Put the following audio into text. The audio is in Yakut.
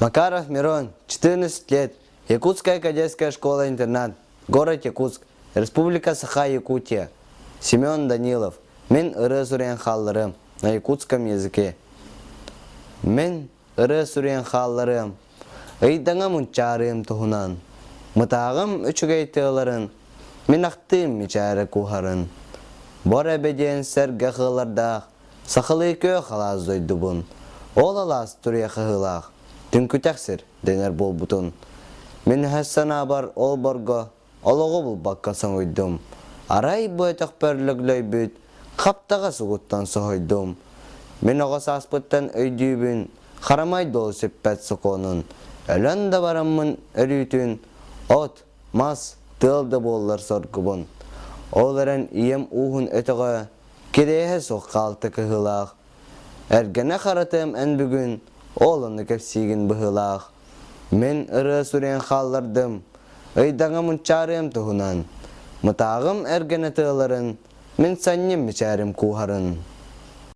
Макаров Мирон, 14 лет, Якутская кадетская школа-интернат, город Якутск, Республика Саха-Якутия. Семен Данилов, Мин ырыа суруйан хаалларым на якутском языке. Мин ырыа суруйан хаалларыам, ыйдаҥа мунчаарыам туһунан, мытааҕым үчүгэй тыаларын, мин ахтыым мичээрэ куһарын. Бор эбэ диэн сэргэх ыалардаах, сахалыы күөх алаас дойдубун, ол алаас туруйа хаһыылаах, түҥкүтэх сир дэнэр буолбутун. Мин өһөс санаабар ол борго олоҕу булбакка соҥуйдум. Арай бу өтөхпөр лөглөйбүт хаптаҕас угуттан соһуйдум. Мин оҕо сааспыттан өйдүүбүн харамай дуол сүппэт сокуонун. Өлөн да бараммын өрүүтүн от, мас, тыал да буоллар соргубун. Ол эрэн ийэм ууһун өтөҕө кириэһэ суох хаалта кыһыылаах. Эргэнэ харатыам эн бүгүн ол ону кэпсиигин быһыылаах. Мин ырыа суруйан хааллардым, ыйдаҥа мунчаарыам туһунан, мытааҕым эргэнэ тыаларын, мин санньым мичээрим кууһарын.